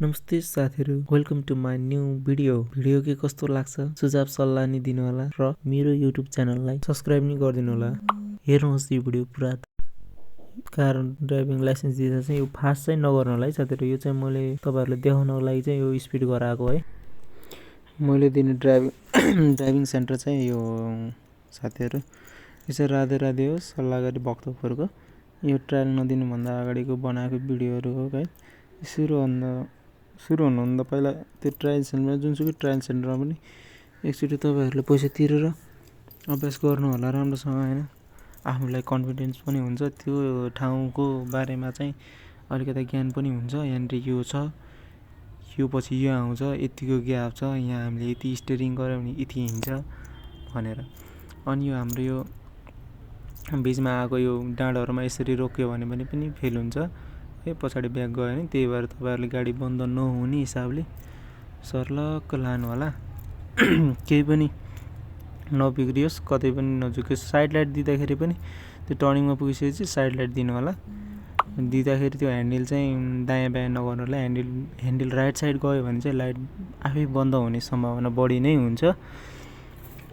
नमस्ते साथीहरु, welcome to my new video के कस्तो लाग्छ सुझाव सल्लाह नि दिनु होला र मेरो युट्युब च्यानललाई सब्स्क्राइब नि गरिदिनु होला। हेर्नुहोस् यो भिडियो पुरा। कार ड्राइभिङ लाइसेन्स दिँदा चाहिँ यो फास्ट चाहिँ नगर्नु होला है साथीहरु। यो चाहिँ मैले तपाईहरुलाई देखाउनको लागि चाहिँ यो स्पिड गराएको है। मैले दिने ड्राइभिङ सेन्टर चाहिँ यो साथीहरु। यो चाहिँ राधे राधे हो, सल्लाहगरी भक्तपुरको। यो ट्रायल नदिनु भन्दा अगाडिको बनाएको भिडियोहरु हो गाइस। सुरु हुनुभन्दा पहिला त्यो ट्रायल सेन्टरमा जुनसुकै ट्रायल सेन्टरमा पनि एकचोटि तपाईहरुले पैसा तिरेर अभ्यास गर्नु होला राम्रोसँग हैन। आफूलाई कन्फिडेन्स पनि हुन्छ, त्यो ठाउँको बारेमा चाहिँ अलिकति ज्ञान पनि हुन्छ। यहाँनिर यो छ, यो पछि यो आउँछ, यतिको ग्याप छ, यहाँ हामीले यति स्टियरिङ गर्यो भने यति हिँड्छ भनेर। अनि यो हाम्रो यो बीचमा आएको यो डाँडाहरुमा यसरी रोक्यो भने पनि फेल हुन्छ। पछाडि ब्याक गयो भने त्यही भएर तपाईहरुले गाडी बन्द नहुने हिसाबले सर्लक्क लानु होला। केही पनि नबिग्रियोस्, कतै पनि नझुकोस्। साइड लाइट दिँदाखेरि पनि त्यो टर्निङमा पुगिसकेपछि साइड लाइट दिनु होला। दिँदाखेरि त्यो ह्यान्डल चाहिँ दायाँ बायाँ नगर्नु होला। ह्यान्डल राइट साइड गयो भने चाहिँ लाइट आफै बन्द हुने सम्भावना बढी नै हुन्छ।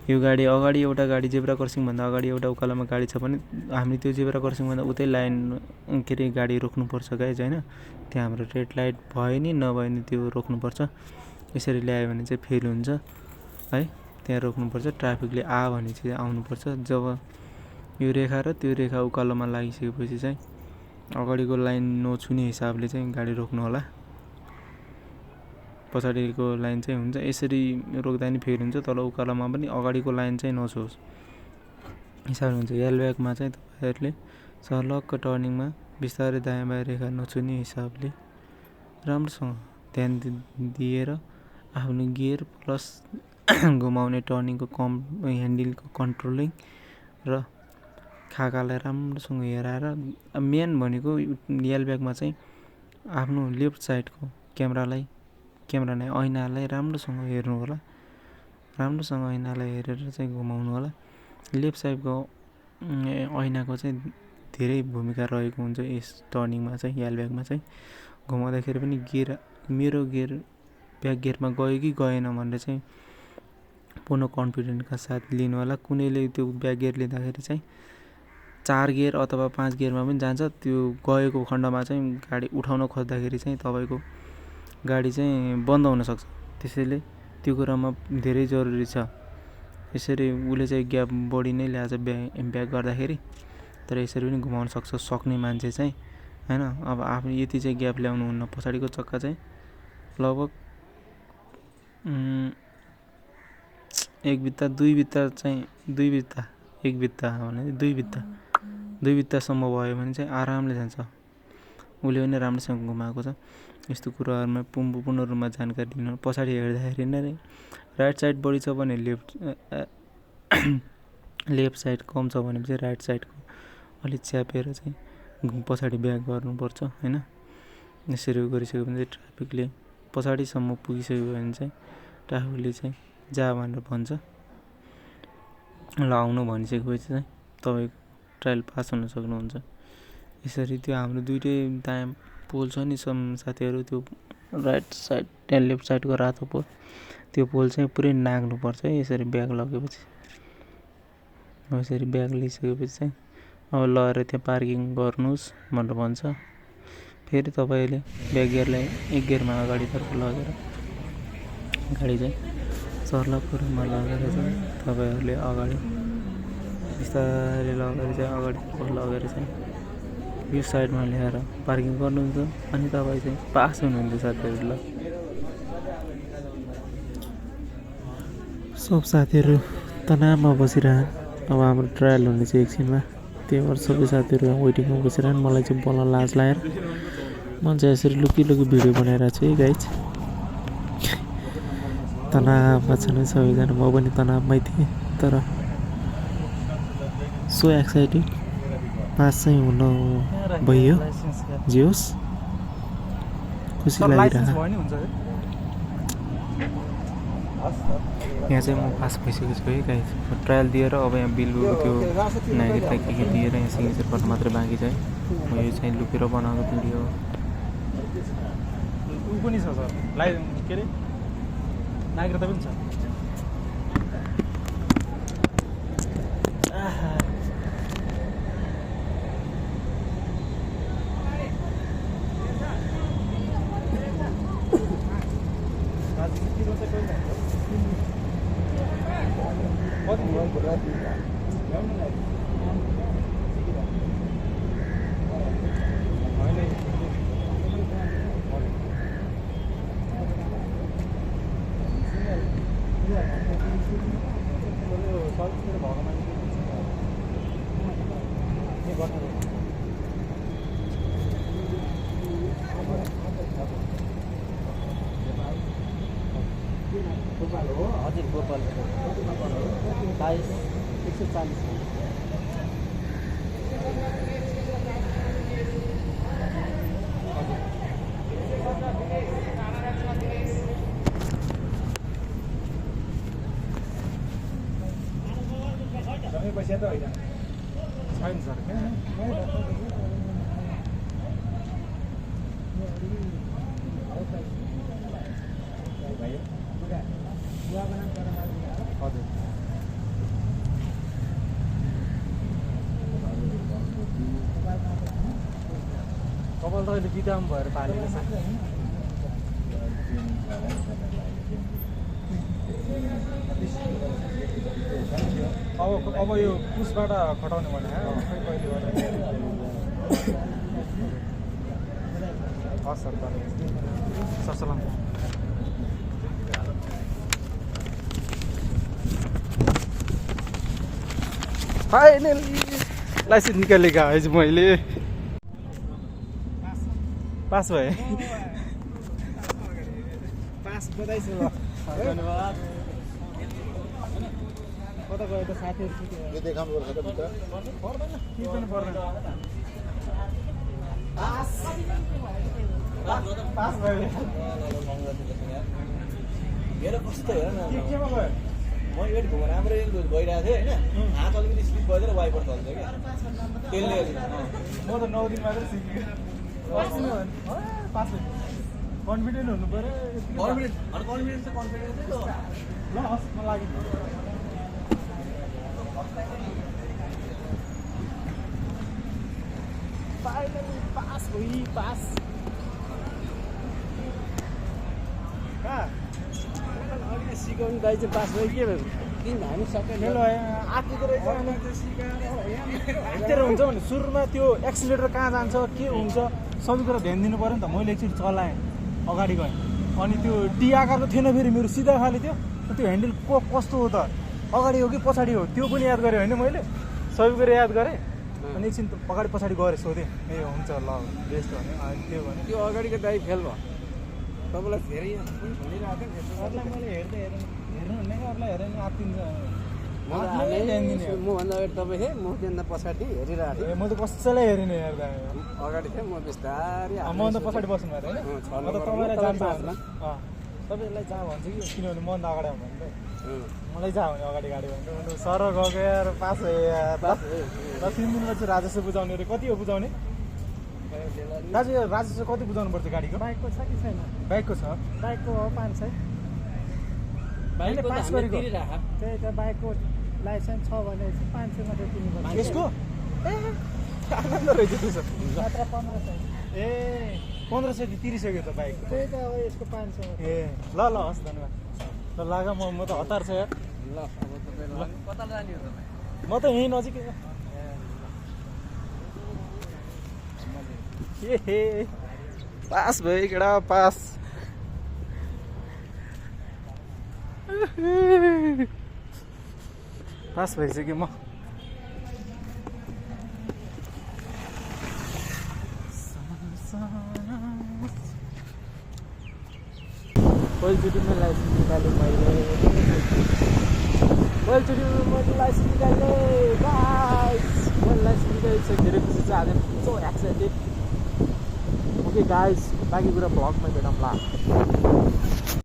यो गाडी अगाडि एउटा गाडी जेब्रा क्रसिङ भन्दा अगाडि एउटा उकालोमा गाडी छ भने हामी त्यो जेब्रा क्रसिङ भन्दा उतै लाइन गाडी रोक्नुपर्छ गाइज हैन। त्यहाँ हाम्रो रेड लाइट भयो नि नभए नि त्यो रोक्नुपर्छ। यसरी ल्यायो भने चाहिँ फेल हुन्छ है। त्यहाँ रोक्नुपर्छ, ट्राफिकले आ भने चाहिँ आउनुपर्छ। जब यो रेखा र त्यो रेखा उकालोमा लागिसकेपछि चाहिँ अगाडिको लाइन नछुने हिसाबले चाहिँ गाडी रोक्नु होला। पछाडिको लाइन चाहिँ हुन्छ, यसरी रोक्दा नि फेल हुन्छ। तल उकालोमा पनि अगाडिको लाइन चाहिँ नछोस् हिसाब हुन्छ। एलब्याकमा चाहिँ तपाईहरुले सर्लक्क टर्निङमा बिस्तारै दायाँ बायाँ रेखा नछुने हिसाबले राम्रोसँग ध्यान दिएर आफ्नो गियर प्लस घुमाउने टर्निङको ह्यान्डलको कन्ट्रोलिङ र खाकालाई राम्रोसँग हेराएर मेन भनेको एलब्याकमा चाहिँ आफ्नो लेफ्ट साइडको क्यामेरा नै ऐनालाई राम्रोसँग हेर्नु होला। राम्रोसँग ऐनालाई हेरेर चाहिँ घुमाउनु होला। लेफ्ट साइडको ऐनाको चाहिँ धेरै भूमिका रहेको हुन्छ यस टर्निङमा चाहिँ, एलब्याकमा चाहिँ। घुमाउँदाखेरि पनि मेरो गियर ब्याक गियरमा गयो कि गएन भनेर चाहिँ पूर्ण कन्फिडेन्टका साथ लिनु होला। कुनैले त्यो ब्याक गियर लिँदाखेरि चाहिँ 4 गियर अथवा 5 गियरमा पनि जान्छ। त्यो गएको खण्डमा चाहिँ गाडी उठाउन खोज्दाखेरि चाहिँ तपाईको गाडी चाहिँ बन्द हुन सक्छ। त्यसैले त्यो कुरामा धेरै जरुरी छ। यसरी उले चाहिँ ग्याप बढी नै ल्याछ ब्याक गर्दाखेरि, तर यसरी पनि घुमाउन सक्ने मान्छे चाहिँ हैन। अब आफूले यति चाहिँ ग्याप ल्याउनु हुन्न। पछाडिको चक्का चाहिँ लगभग 1 बित्ता 2 बित्ता चाहिँ 2 बित्ता 1 बित्ता भने 2 बित्तासम्म भयो भने चाहिँ आरामले जान्छ। उले पनि राम्रोसँग घुमाएको छ। यस्तो कुराहरुमा पूर्ण रूपमा जानकारी दिनु। पछाडि हेर्दाखेरि नै राइट साइड बढी छ भने लेफ्ट साइड कम छ भने चाहिँ राइट साइडको अलि च्यापेर चाहिँ पछाडि ब्याक गर्नुपर्छ हैन। यसरी गरिसक्यो भने चाहिँ ट्राफिकले पछाडिसम्म पुगिसक्यो भने चाहिँ ट्राफिकले चाहिँ जा भनेर भन्छ। ल आउनु भनिसकेपछि चाहिँ तपाईको ट्रायल पास हुन सक्नुहुन्छ। यसरी त्यो हाम्रो दुईटै दायाँ पोल छ नि साथीहरु, त्यो राइट साइड त्यहाँ लेफ्ट साइडको रातो पोल, त्यो पोल चाहिँ पुरै नाग्नुपर्छ है। यसरी ब्याक लगेपछि यसरी ब्याक लिइसकेपछि चाहिँ अब लगेर त्यहाँ पार्किङ गर्नुस् भनेर भन्छ। फेरि तपाईले ब्याक गियरलाई 1 गियरमा अगाडितर्फ लगेर गाडी चाहिँ सर्लक्क रूपमा लगेर चाहिँ तपाईहरुले अगाडि बिस्तारै लगेर चाहिँ यो साइडमा ल्याएर पार्किङ गर्नुहुन्छ। अनि तपाई चाहिँ पास हुनुहुन्छ साथीहरु। ल सब साथीहरु तनावमा बसिरहन्। अब हाम्रो ट्रायल हुने चाहिँ एकछिनमा, त्यही भएर सबै साथीहरु वेटिङमा बसिरहन्। मलाई चाहिँ बोल्न लाज लागेर म चाहिँ यसरी लुकी भिडियो बनाइरहेको छु है गाइज। तनावमा छन् सबैजना, म पनि तनावमै थिएँ, तर सो एक्साइटेड। पास चाहिँ हुन भयो, जे होस् खुसी लागिरहेको। यहाँ चाहिँ म पास भइसकेको छु है गाइज। ट्रायल दिएर अब यहाँ बिल त्यो नागरिकता के दिएर यहाँ सिग्नेचर गर्न मात्रै बाँकी छ है। म यो चाहिँ लुकेर बनाएको भिडियो हो। पनि छ सर के अरे नागरिकता पनि छ हजुर गोपाल 22 140 पैसा त होइन छैन सर हजुर कपाल त अहिले बिदाम भएर पालेको छ अब यो पुसबाट खटाउने भने हस् सर सर सलाम फाइनली लाइसेन्स निकालेका आज मैले पास भए पास बधाई छ धन्यवाद कता गयो त साथीहरु यो देखाउनु पर्छ त भित्र पर्दैन के पनि पर्दैन पास पास भयो मेरो कस्तो हेर न केमा गयो म एट घुमेर राम्रो गइरहेको थिएँ होइन हात अलिकति स्लिप भइदिएर वाइपर चल्छ क्या त्यसले म त 9 दिन मात्र सिकेँ पास कन्फिडेन्ट हुनु पर्यो कन्फिडेन्स ल हस् म लागि फाइनली पास हुई पास कहाँ अलिकति सिकाउनु दाइ चाहिँ पास भयो के भयो किन हामी सबै मेरो आँटेको रहेछ यतिखेर हुन्छ भने सुरुमा त्यो एक्सिलेटर कहाँ जान्छ के हुन्छ सबै कुरा ध्यान दिनु पऱ्यो नि त मैले एकचोटि चलाएँ अगाडि गएँ अनि त्यो टी आकारको थिएन फेरि मेरो सिधा खाले थियो त्यो ह्यान्डल कस्तो हो त अगाडि हो कि पछाडि हो त्यो पनि याद गरेँ होइन मैले सबै कुरा याद गरेँ अनि एकछिन अगाडि पछाडि गएर सोधेँ ए हुन्छ ल बेस्ट भने अनि त्यो भने त्यो अगाडिको दाइ फेल भयो तपाईँलाई फेरि भनिरहेको थियो अरूलाई मैले हेर्दै हेर्नु हुने कि अरूलाई हेरेर आत्तिन्छ मभन्दा अगाडि तपाईँ थिएँ म त्योभन्दा पछाडि हेरिरहेको थिएँ म त कसैलाई हेरिनँ हेर्दा अगाडि थिएँ म बिस्तारै म त पछाडि बस्नु भयो होइन म त तपाईँलाई जान्छ तपाईँलाई जा भन्छ कि किनभने म त अगाडि आउनु भने मलाई जा भने अगाडि गाडी भन्छु सर गएको यार पास भयो यार ल 3 दिनपछि राजस्व बुझाउने अरे कति हो बुझाउने दाजु यो राजस्व कति बुझाउनु पर्छ गाडीको बाइकको छ कि छैन बाइकको छ बाइकको हो 500 बाइकले पास गरेको त्यही त बाइकको लाइसेन्स छ भने 500 मात्रै तिर्नुपर्छ यसको ए आनन्द रहेछ त्यसो मात्र 1500 ए 1500 तिरिसक्यो त बाइकको त्यही त हो यसको 500 ए ल ल हस् धन्यवाद ल लाग म त हतार छ यार ल अब तपाईँ कता जाने हो तपाईँ म त यहीँ नजिकै हे पास भयो केडा पास पास भइसक्यो म पहिलोचोटिमा लाइसेन्स निकालेँ मैले मैले लाइसेन्स निकालेँ गाइस मैले लाइसेन्स निकालिसकेँ धेरै खुसी छ आज सो एक्साइटेड ओके गाइस बाँकी कुरा भ्लगमा भेटौँला